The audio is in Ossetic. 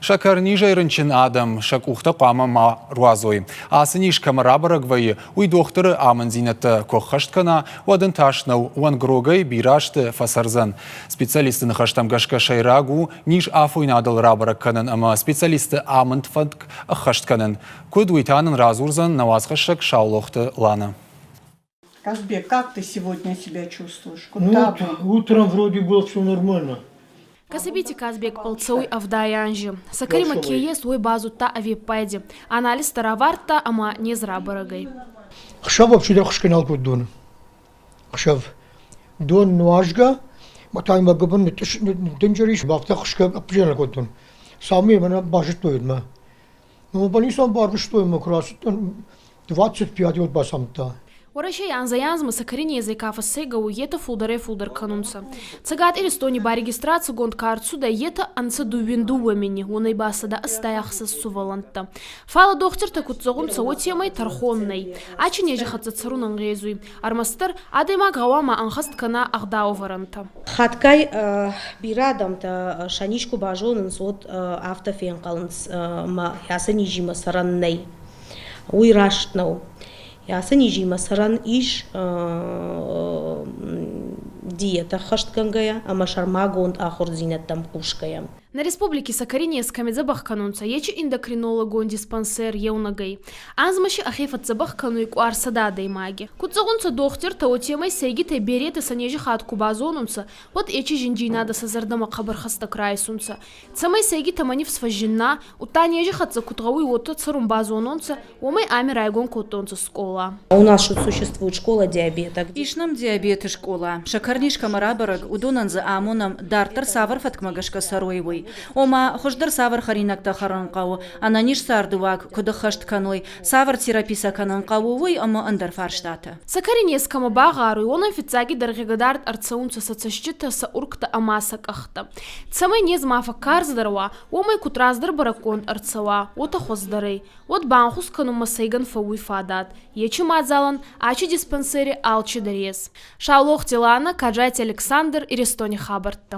Сӕкӕрнизӕй рынчын адӕм сӕ къухтӕ хъуамӕ ма руадзой. Ацы низ кӕмӕ рабӕрӕг вӕййы, уый дохтыры амынддзинӕдтӕ куы ӕххӕст кӕна, уӕд ын тас нӕу, уӕнгрогӕй бирӕ азты фӕцӕрдзӕн. Специалистты ныхӕстӕм гӕсгӕ сӕйраг у низ афойнадыл рабӕрӕг кӕнын ӕмӕ специалистты амынд фӕтк ӕххӕст кӕнын. Куыд, уый та нын радзурдзӕн нӕ уацхӕссӕг Саулохты Лана. Казбек, как ты сегодня себя чувствуешь? Ну, вот, утром вроде было все нормально. Кӕсӕбити Казбекбӕл цӕуй 70 анзи. Сӕкӕримӕ ке ес, уой базудта ӕвеппайди. Анализтӕ равардта ӕма нез рабӕрӕг ӕй. Хсӕв вообще дӕр хуысгӕ нал кодтон. Хсӕв дон нуазгӕ, мӕ та мӕ гуыбын ныддынджыр ис, афтӕ хуысгӕ ӕппынӕр нӕ кодтон. Цалынмӕ мӕ базыдтой мӕ. Ну, больницӕмӕ барвыстой мӕ куы рацыдтӕн, 25 год бацамыдта. Уӕрӕсей анзӕй-анзмӕ сӕкӕри незӕй ка фӕссӕйгӕ уй, етӕ фулдӕрӕй-фулдӕр кӕнунцӕ. Цӕгат Иристони ба регистрацигонд ка ӕрцудӕй, етӕ ӕнцӕ дууин мини, уонӕй ба 186 сувӕллӕнттӕ. Фал дохтиртӕ куд зӕгъунцӕ, уотемӕй тӕрхон нӕй. Ачи нези хӕццӕ цӕрун ӕнгъезуй. Ӕрмӕстдӕр адӕймаг гъӕуама ӕнхӕст кӕна ӕгъдауӕвӕрӕнтӕ. Хатгай бирӕ адӕмтӕ сӕ низ куы базонынц, уӕд афтӕ фенхъӕлынц, ӕмӕ ацы низимӕ цӕрӕн нӕй. Уый раст нӕу. Ацы низимӕ цӕрӕн ис диетӕ ӕххӕстгӕнгӕйӕ ӕмӕ сӕрмагонд ахуырдзинӕдтӕм хъусгӕйӕ. Нӕ республики сӕкӕри нез кӕми дзӕбӕх кӕнунцӕ, ечи эндокринологон диспансер еунӕгӕй. Анзмӕ си ӕхе фӕдздзӕбӕх кӕнуй къуар сӕдӕ адӕймаги. Куд зӕгъунцӕ дохтиртӕ, уотемӕй сӕйгитӕй беретӕ сӕ нези хатт ку базонунцӕ, уӕд ечи зиндзийнадӕ сӕ зӕрдӕмӕ хъӕбӕр хӕстӕг райсунцӕ. Цӕмӕй сӕйгитӕмӕ нифс фӕззинна, удта нези хӕццӕ куд гъӕуй, уотӕ цӕрун базононцӕ, уомӕй ами райгон кодтонцӕ скъола. У нас существует школа диабета. Ис нӕм диабеты скъола. Сӕкӕрниз кӕмӕ рабӕрӕг, уыдонӕн дзы амонӕм, дарддӕр цавӕр фӕткмӕ гӕсгӕ цӕрой, уый. Ома, хуыздӕр цавӕр хӕринӕгтӕ хӕрын хъӕуы, ӕнӕниз царды уаг куыд ӕххӕст кӕной, цавӕр терапи сӕ кӕнын хъӕуы, уый ӕмӕ ӕндӕр фарстатӕ. Сӕкӕри нез кӕмӕ багъаруй, уонӕн фиццагидӕр гъигӕдард ӕрцӕунцӕ сӕ цӕститӕ, сӕ ургтӕ ӕма сӕ къӕхтӕ. Цӕмӕй нез ма фӕккарздӕр уа, уомӕй куд раздӕр бӕрӕггонд ӕрцӕуа, уотӕ хуӕздӕр ӕй. Уӕд банхус кӕнунмӕ сӕйгӕн фӕууй фадат. Ечи мадзалӕн ачи диспансери алчидӕр ес. Саулохти Лана, Каджайти Александр, Иристони хабӕрттӕ.